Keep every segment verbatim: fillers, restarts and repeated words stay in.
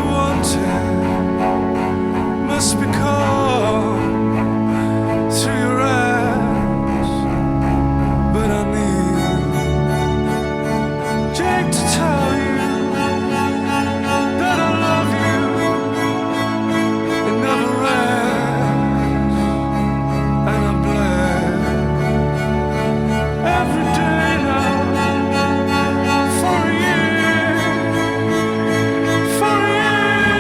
Wanted must be called through your eyes, but I need Jake to tell you that I love you. It never ends, and I'm blessed every day now for a year, for a year,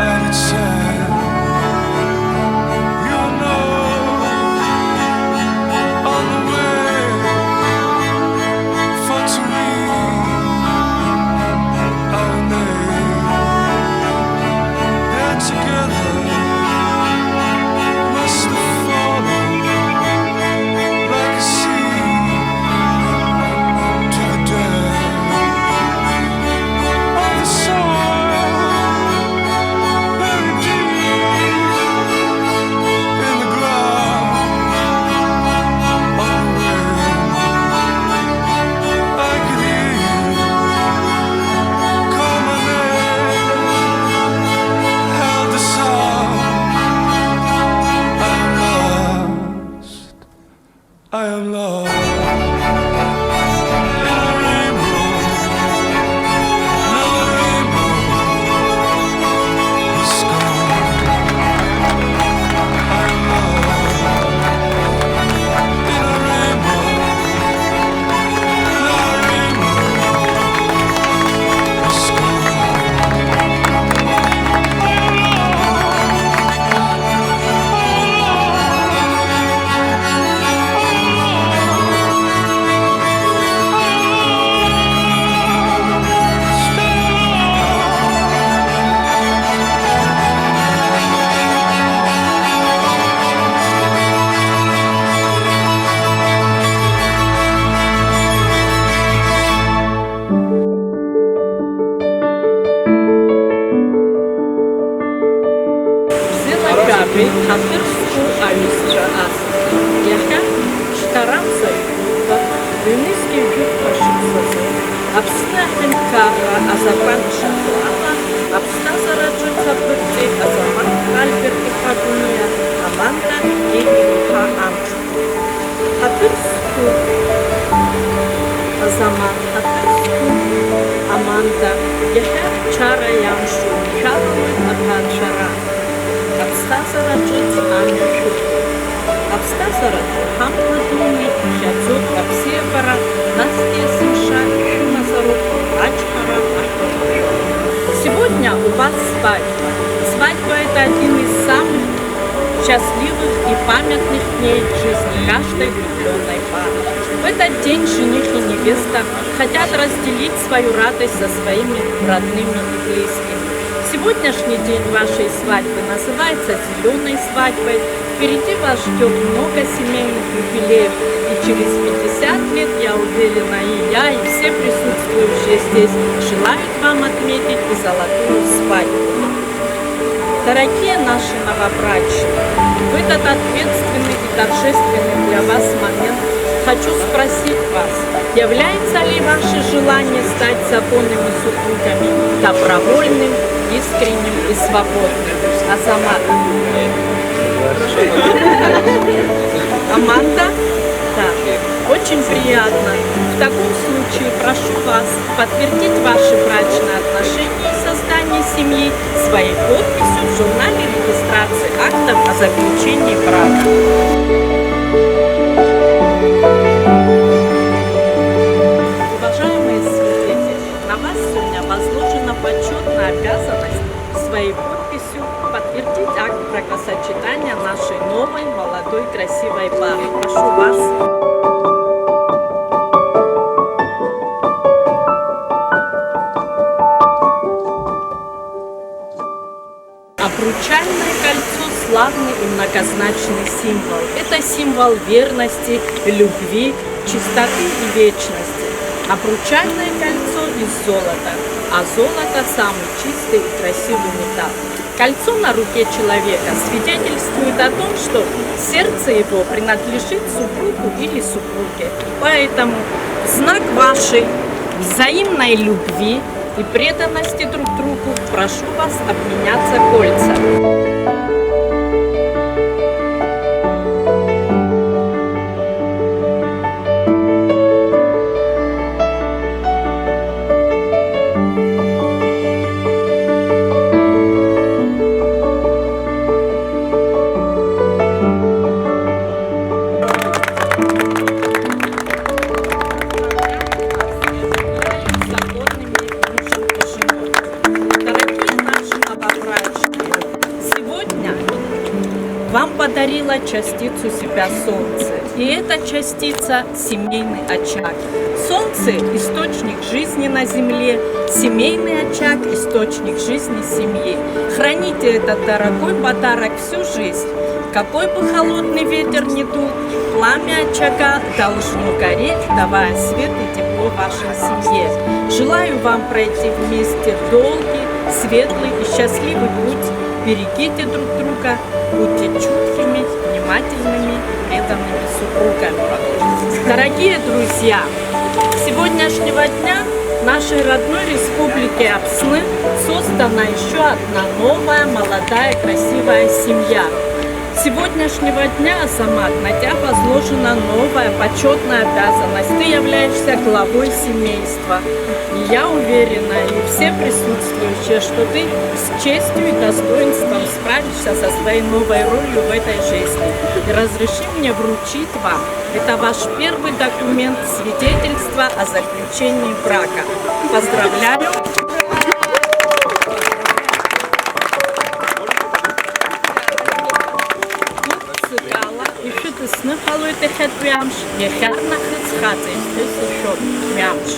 and it's sad. You're not on the way for to read our name. They're together must have fallen like a seed to the depth of the soil, buried deep in the ground. On the way, I could hear you call my name, held the sound of love. I am lost in a rainbow. No rainbow is gone. I am lost in a rainbow. No rainbow is gone. Бзиала жәабеит, ҳаҭыр зқәу аҩызцәа ас. Иахьа шьҭарамза ҩнызқьи жәохә шықәсазы Аԥсны аҳәынҭқарра азакәан шаҟәра ала аԥсҭазаара ҿыц аԥырҵеит Азамаҭ Альберт-иԥа Гәыниа, Аманда Геи-иԥа Амҷ. Ҳаҭыр зқәу Азамаҭ, ҳаҭыр зқәу Аманда, иахьа чара иамшоуп, шәалалоит аҭаацәара, аԥсҭазаара ҿыц амҩа шәықәу. Аԥсҭазаараҿы ҳамҩа дуны иԥхьаӡоуп абзиабара, насгьы есымша ишәымазароуп ачҳара аҳәонаҳәо. Сегодня у вас свадьба. Свадьба — это один из самых счастливых и памятных дней в жизни каждой влюблённой пары. В этот день жених и невеста хотят разделить свою радость со своими родными и близкими. Сегодняшний день вашей свадьбы называется зелёной свадьбой. Впереди вас ждёт много семейных юбилеев. И через пятьдесят лет, я уверена, и я, и все присутствующие здесь желают вам отметить и золотую свадьбу. Дорогие наши новобрачные, в этот ответственный и торжественный для вас момент хочу спросить вас, является ли ваше желание стать законными супругами добровольным, искренним и свободным? Азамат. Аманда? Да. Очень приятно. В таком случае прошу вас подтвердить ваши брачные отношения и создание семьи своей подписью в журнале регистрации актов о заключении брака. Уважаемые свидетели, на вас сегодня возложена почётная обязанность своей подписью подтвердить акт бракосочетания нашей новой, молодой, красивой пары. Прошу вас. Обручальное кольцо — славный и многозначный символ. Это символ верности, любви, чистоты и вечности. Обручальное кольцо из золота, а золото — самый чистый и красивый металл. Кольцо на руке человека свидетельствует о том, что сердце его принадлежит супругу или супруге. Поэтому в знак вашей взаимной любви и преданности друг другу прошу вас обменяться кольца. Дорогие наши новобрачные, сегодня вам подарила частицу себя солнце. И эта частица — семейный очаг. Солнце — источник жизни на земле, семейный очаг — источник жизни семьи. Храните этот дорогой подарок всю жизнь. Какой бы холодный ветер ни дул, пламя очага должно гореть, давая свет и тепло вашей семье. Желаю вам пройти вместе долгий, светлый и счастливый путь. Берегите друг друга, будьте чуткими, внимательными, преданными супругами. Дорогие друзья, с сегодняшнего дня в нашей родной республике Апсны создана еще одна новая, молодая, красивая семья. С сегодняшнего дня, Азамат, на тебя возложена новая почетная обязанность. Ты являешься главой семейства. И я уверена, и все присутствующие, что ты с честью и достоинством справишься со своей новой ролью в этой жизни. И разреши мне вручить вам, это ваш первый документ, свидетельство о заключении брака. Поздравляю! Ишәыдысныҳәалоит иахьатәи амш, иахьарнахыс хаҵеи ԥҳәыси шәоуп, мҩамш.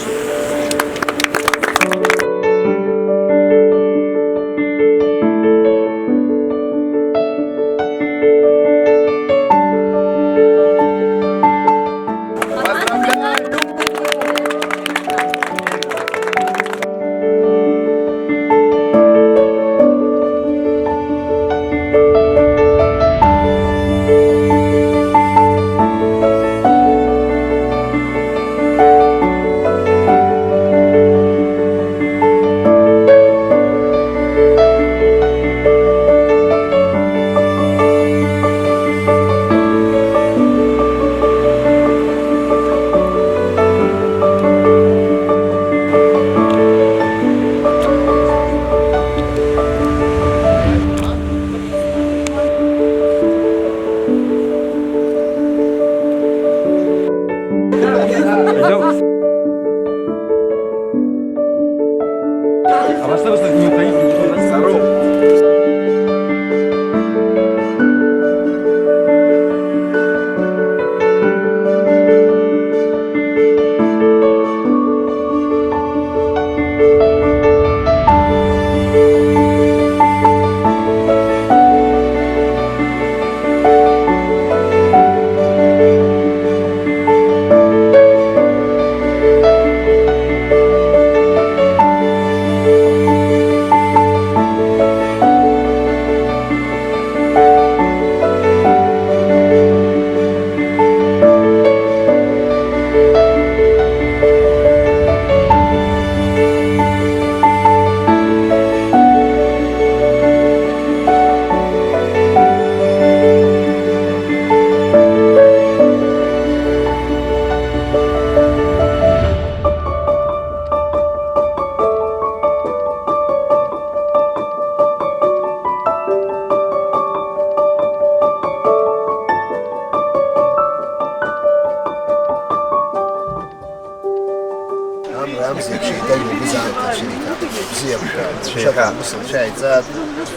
Амра амзеиԥш еиҭа иугәызаанҭа шьеиҭа бзиа бҳәа, анцәа иҳәа, ус анцәа иааиҵааит,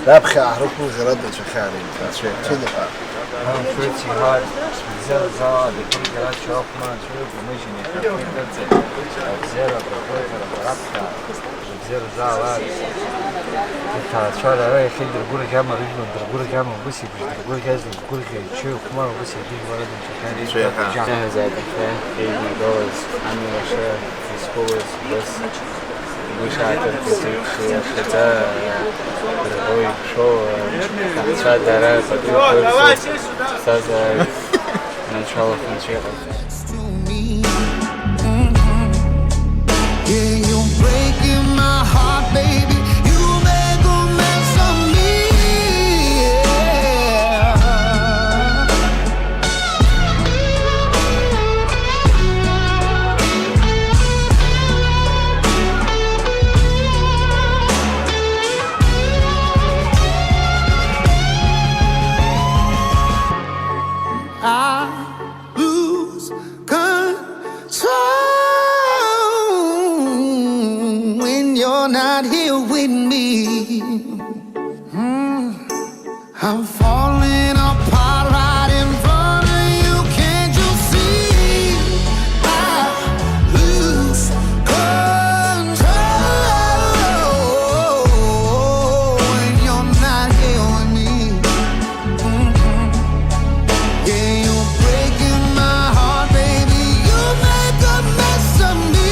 раԥхьа ҳрықәгәыӷра дацәахьан еиҭа. Анцәа иҳәа. Анцәа иҳәа. Бзиа заа дықәыргара чахәма, анцәа иқәымыжьын иахьа дырҵеит. Абзиара, абаргәырӷьара, раԥхьа. Бзиара заалааит. Иҭаацәара ара иахьа идыргәырӷьама, рыжәлар дыргәырӷьама, убыс еиԥш дыргәырӷьаз, дыргәырӷьеит, ҽеи хәмар, убыс егьи жәлара дынхахьан. Анцәа иҳәа. Иаҳзааит, анцәа еиднакылаз, амҩа лаша изқәылаз, убыс гәышьааҭырк азы иԥшуа, шьаҵа, дырҳәо, иԥшәо, аҭаацәа дара пату иқәырҵоз, ԥсҭазааҩ маншәалахә анцәа иҟарҵоз. Yeah, you're breaking my You're with me. Mm. I'm falling apart right in front of you. Can't you see? I lose control when you're not here with me. Mm-hmm. Yeah, you're breaking my heart, baby. You make a mess of me.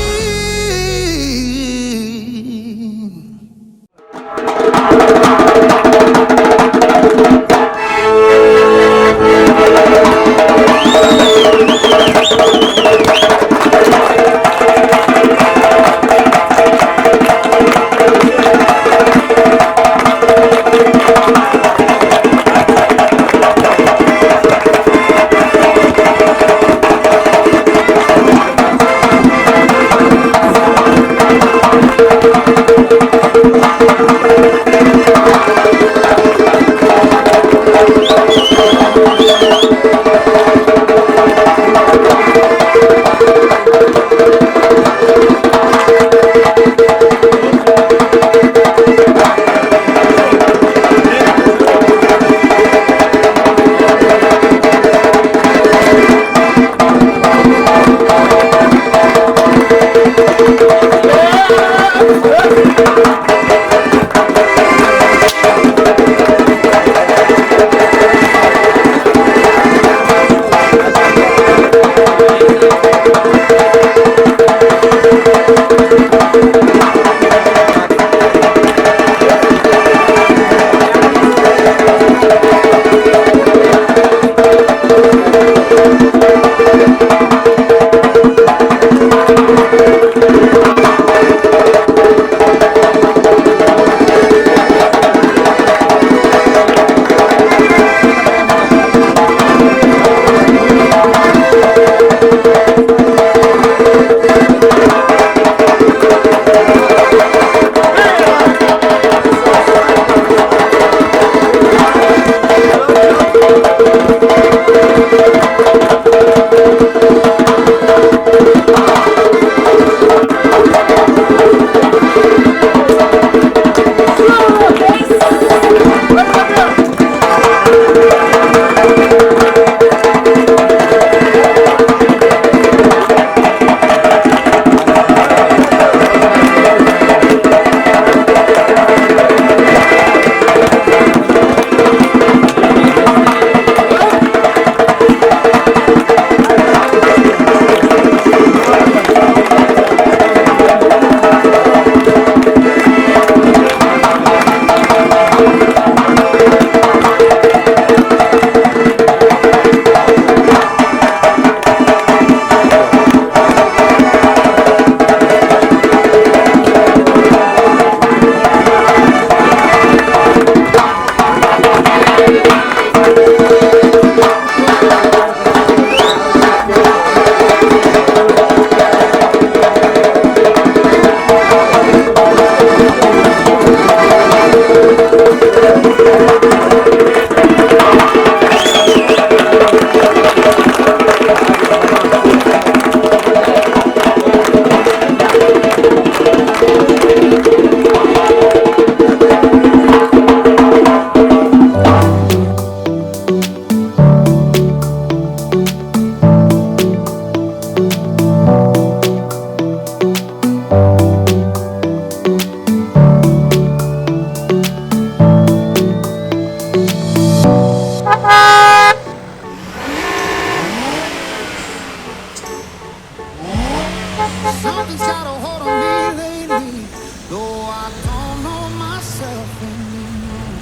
Something's got a hold on me lately, though I don't know myself anymore.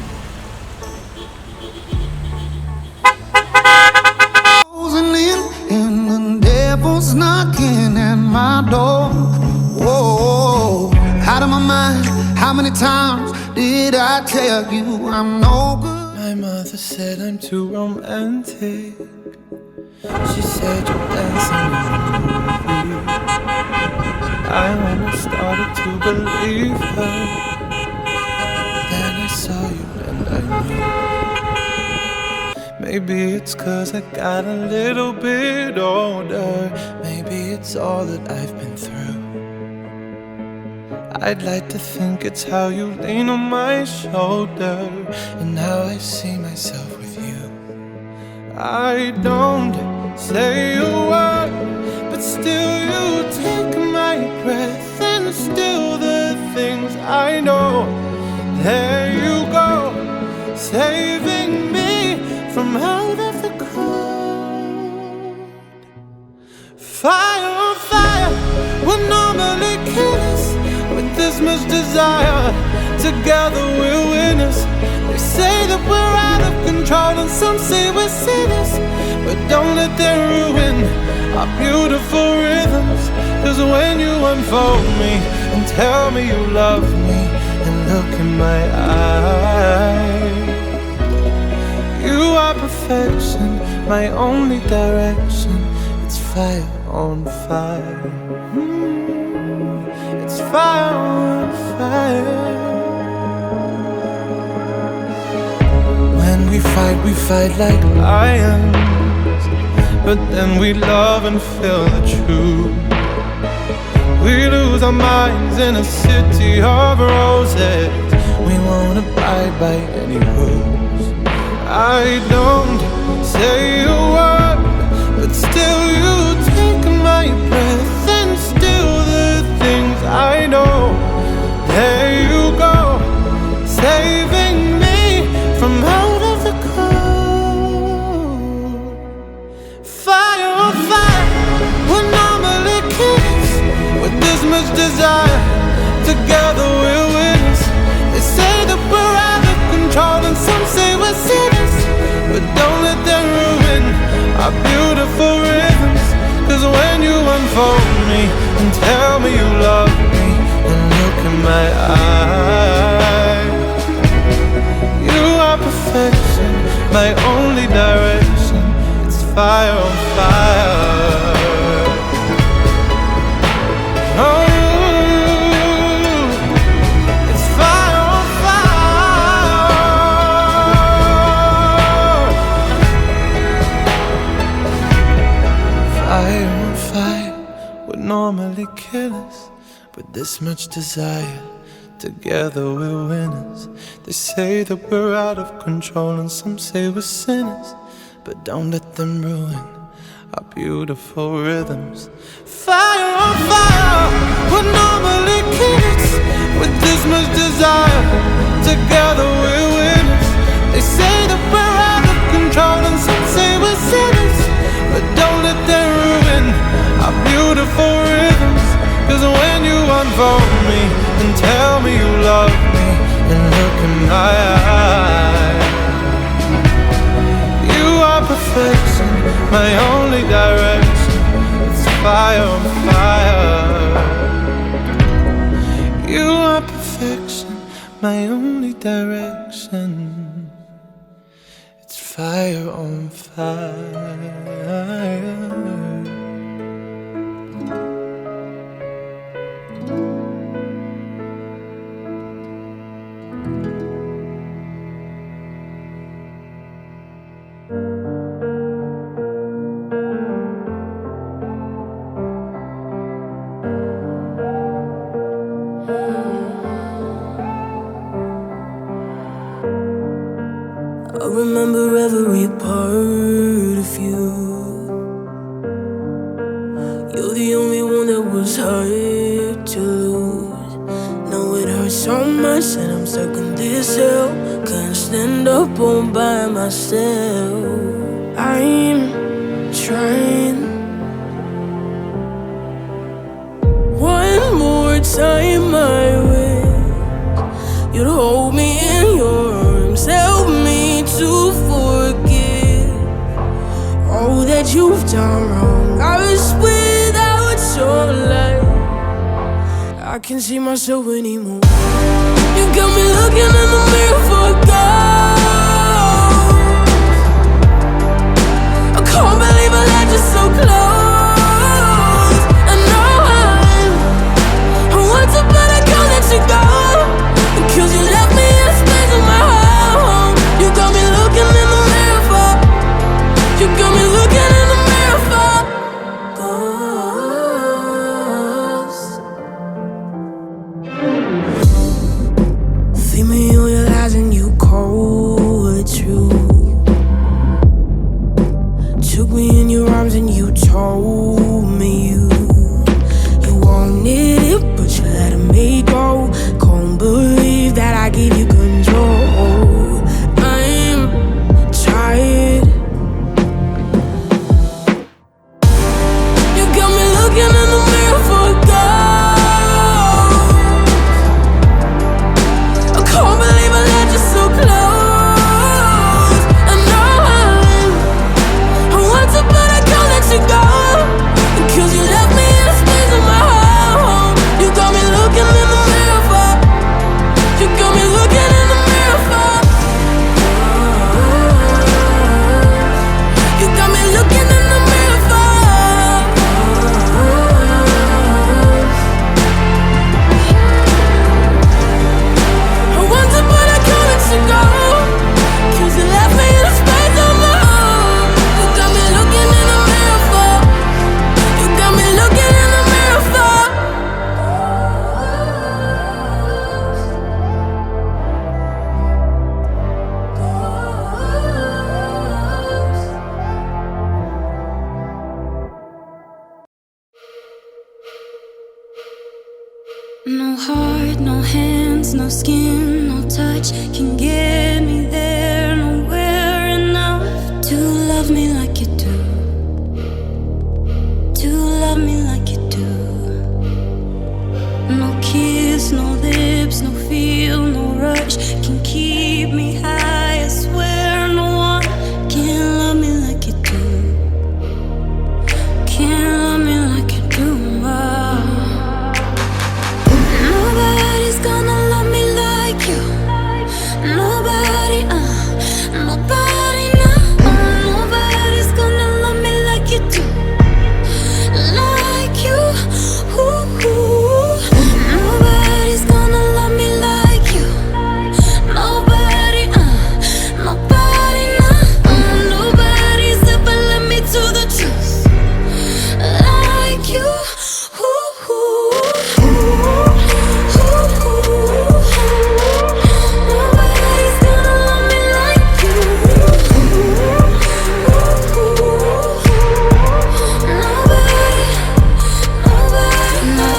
Closing in, and the devil's knocking at my door. Whoa, out of my mind. How many times did I tell you I'm no good? My mother said I'm too romantic. She said you're dancing in the movie. I almost started to believe her. Then I saw you and I knew. Maybe it's 'cause I got a little bit older. Maybe it's all that I've been through. I'd like to think it's how you lean on my shoulder and how I see myself with you. I don't say a word, but still you take my breath, and still the things I know. There you go, saving me from out of the cold. Fire on fire, we're normally killers with this much desire. Together we're winners. They say that we're out of control, and some say we're sinners, but don't let them ruin our beautiful rhythms. 'Cause when you unfold me and tell me you love me, and look in my eyes, you are perfection, my only direction. It's fire on fire. Mm, it's fire on fire. When we fight, we fight like lions, but then we love and feel the truth. We lose our minds in a city of roses. We won't abide by any rules. I don't say a word, but still you take my breath, and still the things I know. There you go, saving me from out of the cold. Fire on fire, we're normally killers with this much desire. Together we're winners. They say that we're out of control, and some say we're sinners, but don't let them ruin our beautiful rhythms. 'Cause when you unfold me and tell me you love me, and look in my eyes, you are perfection, my only direction. It's fire on fire. Oh, it's fire on fire. Fire on fire. We're normally killers with this much desire. Together we're winners. They say that we're out of control, and some say we're sinners, but don't let them ruin our beautiful rhythms. Fire on fire, we're normally killers with this much desire. Together we're winners. They say that we're out of control, and some say we're sinners, but don't let them ruin our beautiful rhythms. 'Cause when you unfold me and tell me you love me, and look in my eyes, you are perfection, my only direction. It's fire on fire. You are perfection, my only direction. It's fire on fire. I remember every part of you. You're the only one that was hard to lose. Now it hurts so much that I'm stuck in this hell. Can't stand up all by myself. I'm trying one more time, I wish you'd hold me in your arms. Help me to forgive all that you've done wrong. I wish without your light I can't see myself anymore. You got me looking in the mirror for ghosts. I can't believe I let you so close. I know I'm, I want to, but I can't let you go. 'Cause you left me in a space in my heart. You got me looking in the mirror for, you got me looking in the mirror for ghosts. Skin, no touch can get me there, nowhere enough to love me like you do, to love me like you do. No kiss, no lips, no feel, no rush can keep me high. I swear no one can love me like you do. Can't love me like you do, oh. Nobody's gonna love me like you. Nobody, uh, nobody, no, uh, nobody's gonna love me like you do. Like you, ooh, ooh. Nobody's gonna love me like you. Nobody, uh, nobody, no, uh, nobody's ever led me to the truth like you. Nobody's gonna love me like you. Nobody, nobody. My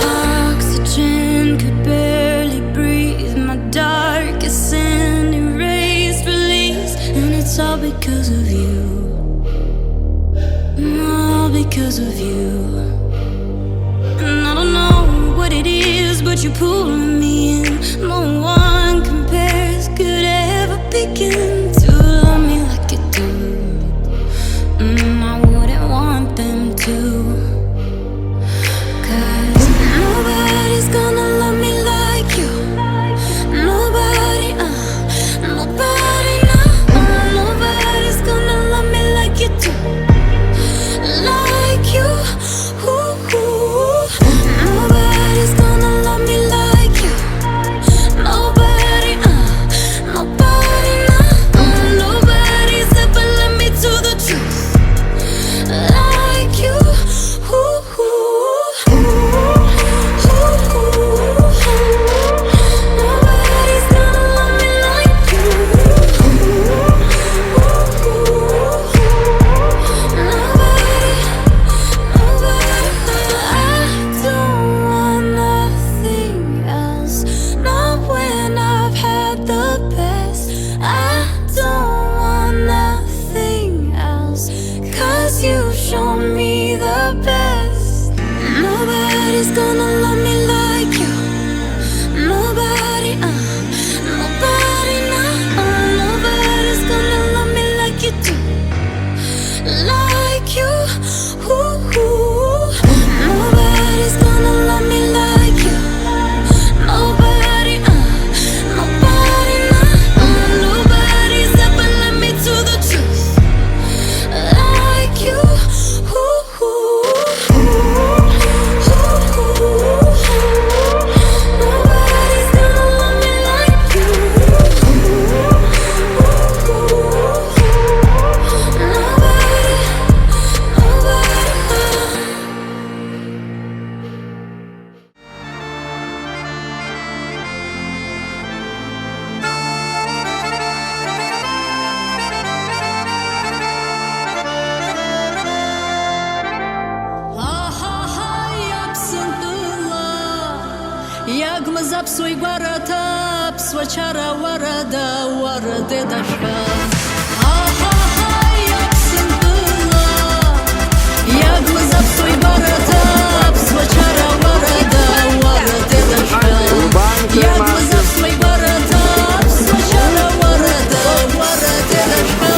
oxygen could barely breathe. My darkest sin erased, release, and it's all because of you. All because of you. And I don't know what it is, but you're pulling me in. No one compares, could ever begin to love me like you do. Mm, I wouldn't want them to. 'Cause nobody's gonna love me like you. Nobody, uh, nobody, no, uh, nobody's gonna love me like you do. Like you, ooh, ooh. Nobody's gonna love me like you. Nobody, uh, nobody, no, uh, nobody's ever led me to the truth like you. Ooh, ooh, ooh, ooh, ooh. Nobody's gonna love me like you. Ooh, ooh, ooh, ooh. Nobody, nobody. I don't want nothing else. Not when I've had the best. I don't want nothing else. 'Cause you show me the best. Nobody's gonna love me like you. Nobody, uh, nobody, no, uh, nobody's gonna love me like you do. Like you, ooh, ooh. Nobody's gonna love me like you. Nobody, uh, nobody, no, uh, nobody's ever led me to the truth like you. Ooh, ooh, ooh, ooh, ooh. Nobody's gonna love me like you. Ooh, ooh, ooh, ooh. Nobody, nobody. Аҳаҳаи, Аԥсынтәыла, иагмыз аԥсуа игәараҭа, аԥсуа чара уарада, уарадеит ашәа. Аҳаҳаи, Аԥсынтәыла, иагмыз аԥсуа игәараҭа, аԥсуа чара уарада, уарадеит ашәа. Иагмыз аԥсуа игәараҭа, аԥсуа чара уарада, уарадеит ашәа.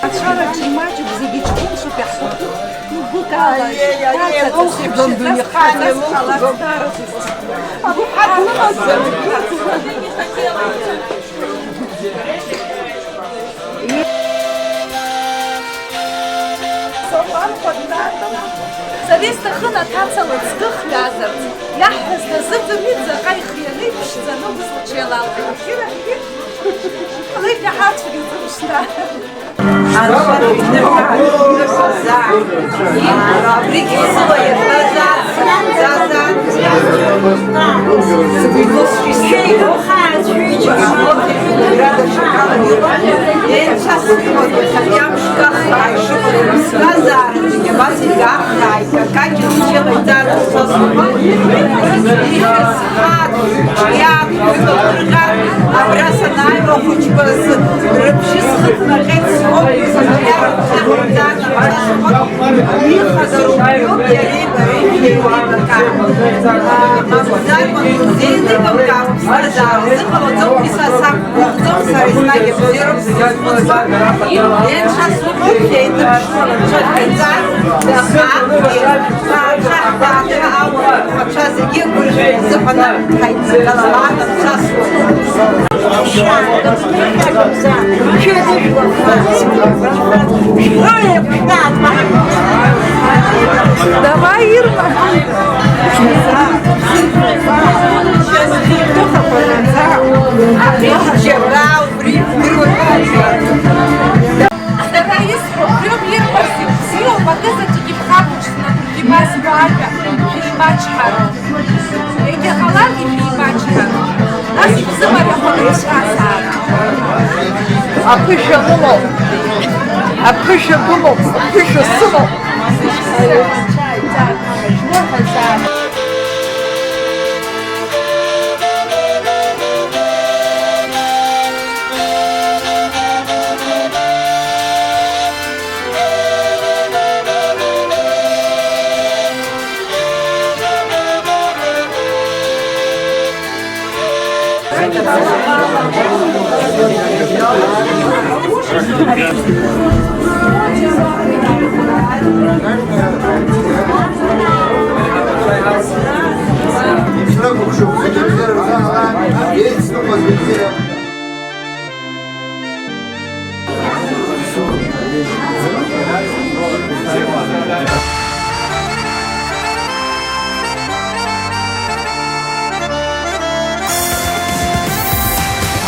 Ацәараҿы имаҷуп, зегьы ҷкәынцәоуп, иаҳҭахуп. Гәык ала, аиеи, аиеи, таца лыхәбон, сыԥшӡа дунеихаан схаҵа илыхәбон. Сҟалаз дараӡәызаҵә. Агәыԥҳа длымазар. Соуп анхәа днатәа. Сара исҭахын аҭаца лыҵкы хҩазарц. Иаҳҳәаз дазыӡырҩит, ҵаҟа ихианы, иԥшӡаны, ус лҽеилалҳәеит. Егьирахьгьы. Алеи ҳацәгьаӡом шьҭа. Анцәа дыҩныҳәа, дыҩныҳәа, заа. Абригь сыла иахьа заа, заа, заа. Сгәы илысшьыз сеиҳәо, сыҩныҳәа, ҩада ҽакала иҟан. Еи, анцәа симоуп, иахьатәи амш каххаа ишыҟоу, иԥсҭазаара зегьы абас игаххааит, акагьы зҽеилаиҵаӡац са сыҟоуп. Ишәысҳәаат, иаақәгылоу рҟьан, абра санааиуа ахәыҷқәа рзы рыбжьы схыҵнахьеит, сҳәоит, сыхиарахь сахьынӡаанамҭасуа, ихадароуп иареи бареи шәеилибакаар. Мамзар, мамзар, зеилибамкаам, ԥсҭазаара сыҟалаӡом, исасақәгәыӷӡом, сара еснагь абзиароуп сзызхәыцуа. Енша сыҟоуп, шәеиҭаԥшуа, анцәа дҟаиҵар, дахаатәгьы. Ацәа ҳбааԥса ауаа рхацәа зегьы гәырӷьа изыҳәаны ҳаиднакылалан, дцасуеит. Давай, Ирма! Џьабаа убри, убри уаҩ. Сара исҳәо, бҩык ирҳәарц ибзиоуп, акызаҵәык ибхабуп, снапгьы басҳәо ажәа, шәеибачҳароуп. Егьа ҟаларгьы шәеибачҳароуп. Нас ибзымариахоит аԥсҭазаара. Аԥышәа бымоуп, аԥышәа бымоуп, аԥышәа сымоуп.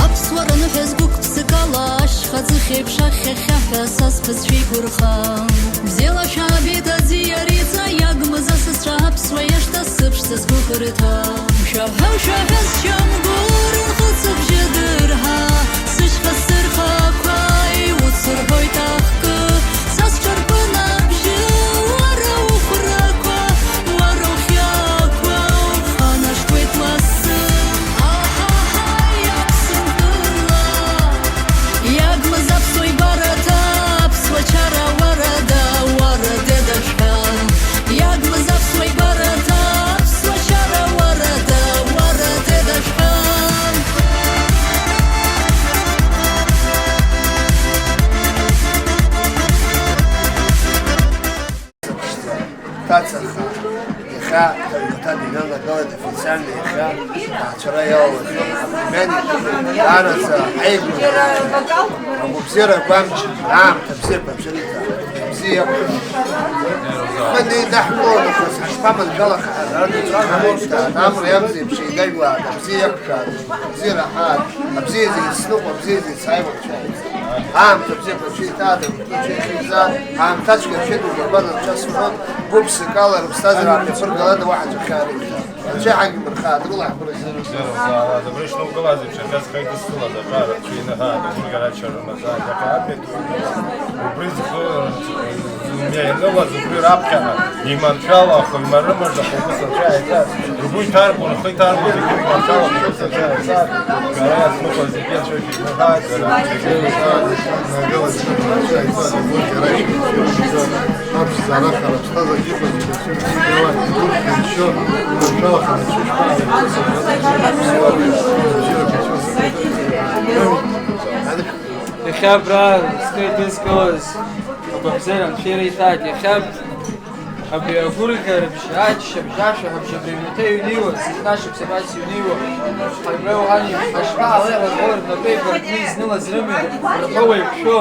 Аԥсуара ныҳәа згәык ԥсыкала ашьха ӡыхь еиԥш ахьхьа-хьаҳәа са сбызшәа игәырхан. Бзиала шәаабеит аӡиариҵа, иагмыз асасцәа аԥсуа иашҭа сыԥшӡа згәыӷырҭа. Шәаҳәа, шәаҳәа, сшьамгәыр нхыҵ абжьы дырҳа, сышьха сырхақәа иуцырҳәоит ахкы, са сҿарпын абжьы, уара ухәрақәа, уара ухиақәа уханаршҭуеит лассы. Аҳаҳаи, Аԥсынтәыла, иагмыз аԥсуа ибарҭа, аԥсуа чара уарада, уара деда шәҳәа. Иагмыз аԥсуа ибарҭа, аԥсуа чара уарада, уара деда шәҳәа. Ҭацаха, иахьа аҩнаҭа дыҩналагалеит официально, иахьа аҭаацәара иалалахьоу аплемянник, даараӡа ҳаигәырӷьара, агәабзиара агәамч, аамҭа бзиақәа аҽеиҭа, бзиа иақәшәа. Ҳхы неидаҳкыло нахыс ҳашԥаманшәалахеи ҳара, амра иамзеиԥш еидаҩлаат, абзиа иақәшәаат, абзиара ҳаат, абзиа зегьы сныҟәа, абзиа зегьы сааиуа. Аамҭа бзиақәа рҽеиҭааӡам, рҽеихьӡа, аамҭацәгьа рҽеидукәа ргәанаҭа сҳәон, гәыԥсыкала рыԥсҭазаара аамҭа иаԥыргалада уаҳа ҵәахьа рыхьӡа. Рҽеиҳагьы мырхааит, рылаҳбыра. Абри шнукылаз еиԥш, иахьа зхы идыскылаз аҿар рҽеиныҳәааит, агәырӷьара аччара рымазааит, иахьа абиатәи убри зхы зымҩа ианылаз, убри раԥхьаҟа иманшәалахо, имарымажахо убыс рҽеиҭааит. Ргәы иҭаркуан, рхы иҭаркуан, зегьы рманшәалахо убыс рҽеиҭааит. Ҳара иаҳҭнықәлаз зегьы Анцәа ишәыхьӡ. Иахьа абра зхы идызкылаз агәабзиара анцәа иреиҭааит. Иахьа Абри агәырӷьара бжьы, аччабжь, ашәаҳәабжь абри аҩнаҭа иҩнеиуа, зегь нашықәсык ас иҩнеиуа, ҳаҩра уҳәа, ҳашԥаалеи ҳәа рҳәо, рнапы еибаркны изнылаз рымҩа рҳәо уеиқәшәо,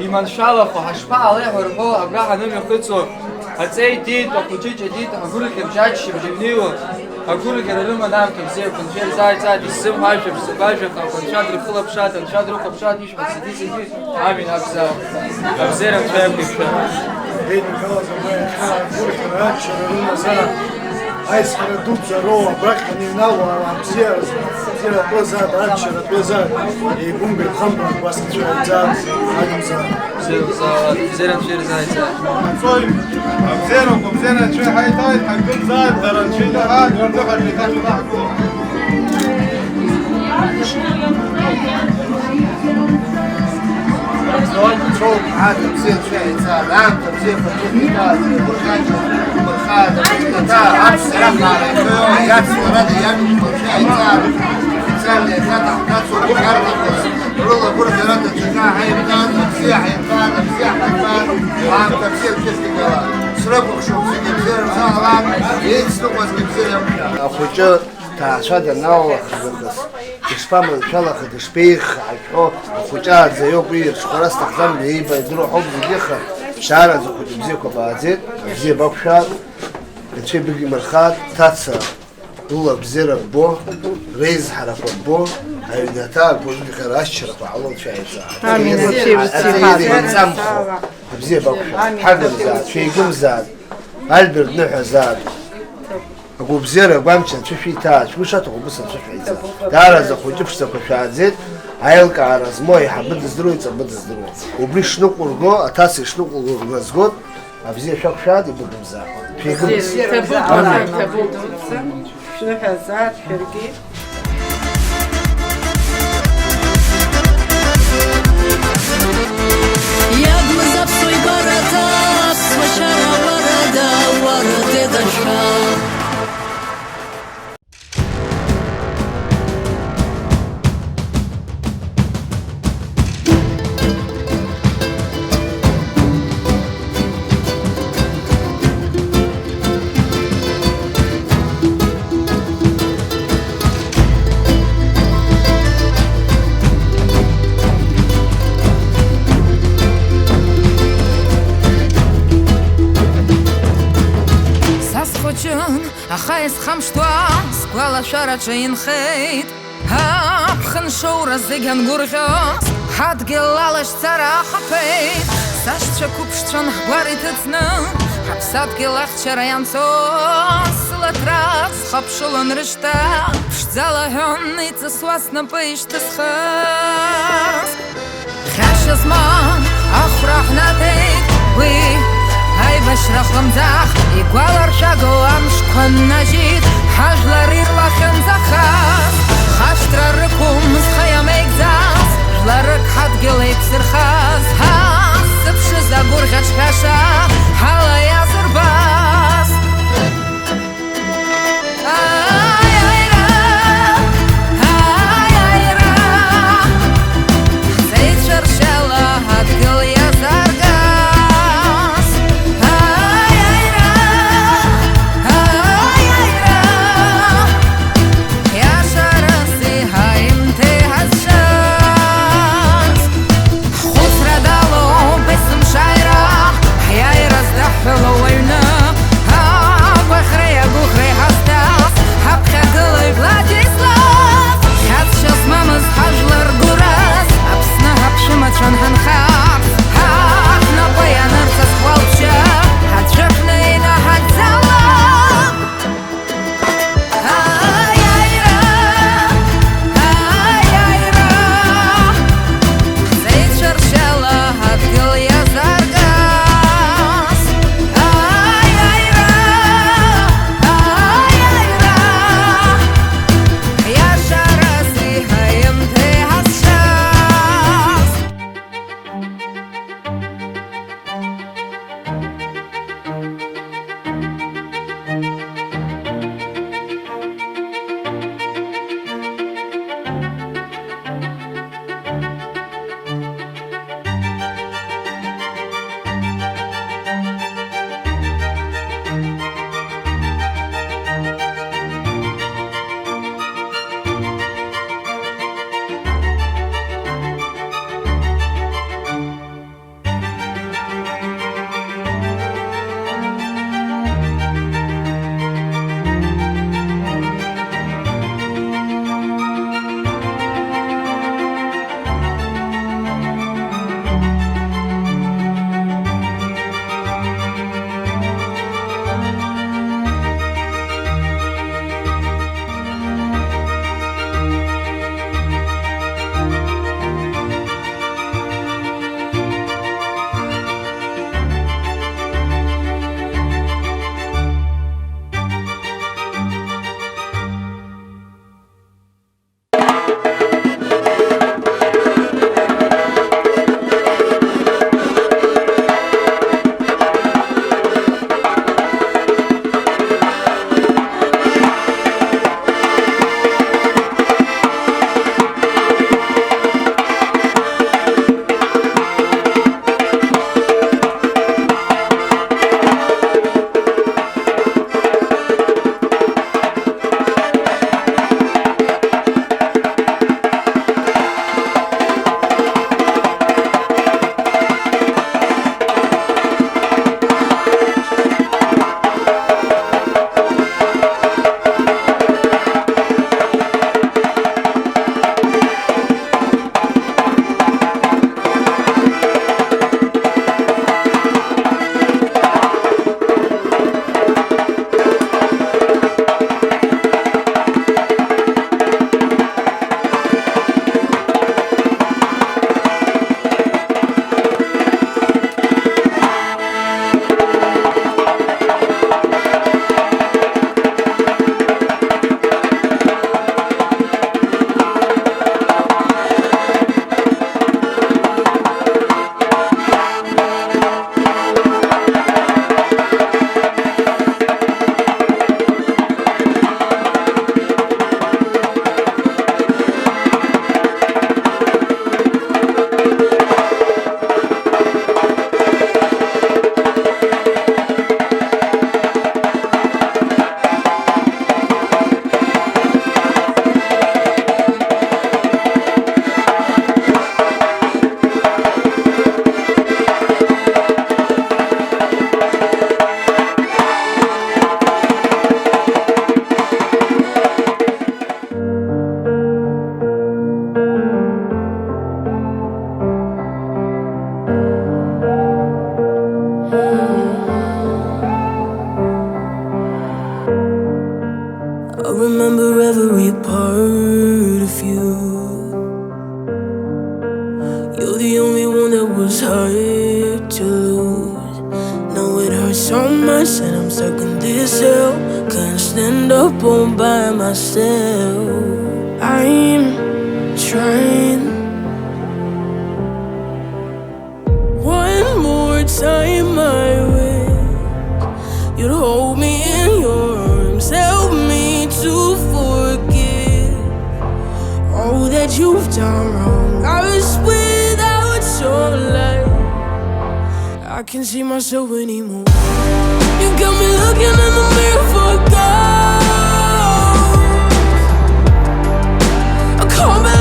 иманшәалахо, ҳашԥаалеи ҳәа рҳәо, абра ҳанымҩахыҵуа, аҵеи диит, ахәыҷы ҷыдеит, агәырӷьара бжьы, аччабжь иҩнеиуа, агәырӷьара рыман аамҭа бзиақәа, Анцәа ирзааит, исзымҳәа, шәыԥсақәа, шәыԥсақәа, Анцәа дрыхылаԥшааит, Анцәа дрыхәаԥшааит, ишәҳәа зегьы, зегьы. Амин, абза. Абзиара Анцәа иақәиршәа. Еиднакылаз абра иахьа агәырӷьара, аччара рымазара, аизҳара дуӡӡа роуа, абрахь аныҩнало, ауаа бзиара, бзиаратәы азааит, аччаратәы азааит, еигәымгеит, хамԥан, убас Анцәа иаҳзааит, акәымзар. Абзиара, абзиара Анцәа ирзааит. Ацои, абзиарақәа, абзиара Анцәа иҳаиҭааит, ҳакымзааит, дара Анцәа инаҳааит, уаргьы ҳаргьы иҭашәа даҳкылоит. Аԥсуа бзиа Анцәа иаҳзааит, аамҭа бзиақәа рҿы ҳаиҭааит, игәырӷьаҿы, игәырхааит, аԥсҭа, аԥсҭа раԥхьара иахьыҩуа, иацларада иамҩақәа Анцәа иаҳзааит, официально иахьа даҳҭацоуп, иарҭахыз, рыла гәырӷьарада даҽакы ҳаимҭааит, абзиа ҳаимҭааит, абзиа ҳаимҭааит, аамҭа бзиа шәышәҭигала, срыкәыхшоуп, зегьы бзиа рзаалан, еицныҟәазгьы бзиа иақәшәа. Ахәыҷы Ҭаацәа даналалахаз нахыс, дышԥаманшәалахеи, дышԥеиӷьхеи ҳәа ҳәо, ахәыҷы ааӡаҩуп, уи ирҽхәара сҭахӡам, иеибадыруа ҳауп зегьы, аха даараӡа хәыҷы бзиақәа бааӡеит, абзиа бақәшәааит, Анцәа ибыгимырхааит, ҭаца лыла бзиара ббо, реизҳарақәа ббо, аҩнаҭа агәырӷьара аччарақәа ҟало Анцәа иаҳзааит. Амин. Анцәа ибзиахааит. Аҵеи иреиҵамхо, абзиа бақәшәааит, амин, ҳагымзааит, шәеигәымзааит, Альберт дныҳәазааит. Агәабзиара агәамч анцәа шәиҭааит, шәгәы шаҭаху убыс анцәа шәаиҵааит. Даараӡа хәыҷы ԥшӡақәа шәааӡеит, аилкаара змоу аиҳабы дыздыруеи ҵабы дыздыруеи. Убри шныҟәырго, аҭаца ишныҟәырго ргәы азгоит, абзиа шәақәшәааит, ибыгымзааит. Шәеигымыз. Ҭабуп, ҭабуп, шәныҳәазааит шәаргьы. Иагмыз аԥсуа ибарҭа, аԥсуа чара уарада, уара деда шәа. Схамышҭуа сгәалашәараҿы инхеит, аԥхын шоура зегь ангәырӷьоз, ҳадгьыл алашьцара ҳаԥеит. Сашьцәа қәыԥшцәан ҳгәар иҭыҵны, ҳаԥсадгьыл ахьчара ианцоз, сылаҭра схыԥшылон рышьҭа, ԥшӡала ҳәон иҵысуа снапы ишьҭысхыз. Хьашьа змам ахәра ҳнаҭеит уи, аибашьра хлымӡаах, игәаларшәагоу амшқәа ннажьит, ҳажәлар ирлахьынӡахаз, хашҭра рықәым зхы иамеигӡаз, жәларык ҳадгьыл еиқәзырхаз, ҳа ззыԥшыз агәырӷьаҿ ҳәаша ҳала иазырбаз. Аиааира, аиааира, ҳҵеицәа ршьала ҳадгьыл иазаргаз. Аиааира, аиааира, иашарас иҳаимҭеит. You're the only one that was hard to lose. Now it hurts so much that I'm stuck in this hell. Can't stand up all by myself. I'm trying. One more time, I wish you'd hold me in your arms. Help me to forgive all that you've done wrong. I wish without your light, I can't see myself anymore. You got me looking in the mirror for gold. I call my